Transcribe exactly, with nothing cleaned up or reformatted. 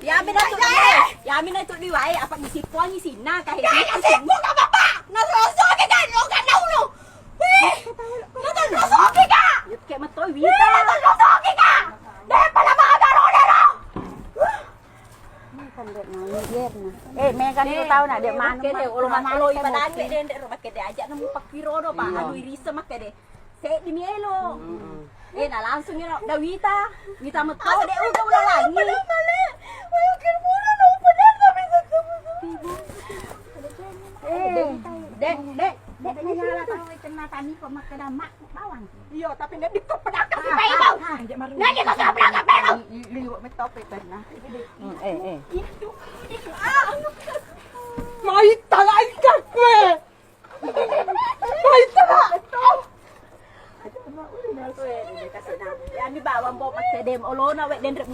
Yami na tu diwae, yami na tu diwae, apa disippuang isinna, kahe. Disippuang ka, Bapak. Nasosoki ka, lo ka nauno. Wih, nasosoki ka. Kayak metoi wita. Nasosoki ka. Deh, pala baga ro dero. Eh, mega ni tau na, dek manu. Kede, olo matolo ibadange, dek, dek, ro, kede aja nemu pakiro do, Pak. Anu irisa makkede. Seddi mi elo. Eh, na langsung elo, da wita. Wita metto, dek, uga ula langi. Eh, dek, dek, dek, menyala tau kena tani kok makkeda mak bawang. Iyo, tapi nek dikko pedaka si pai bau. Nek dikko pedaka pai bau. Liwat metto pe pernah. Eh, eh. Maita, maita kue. Maita. Ani bawang bo makkede olona we denre.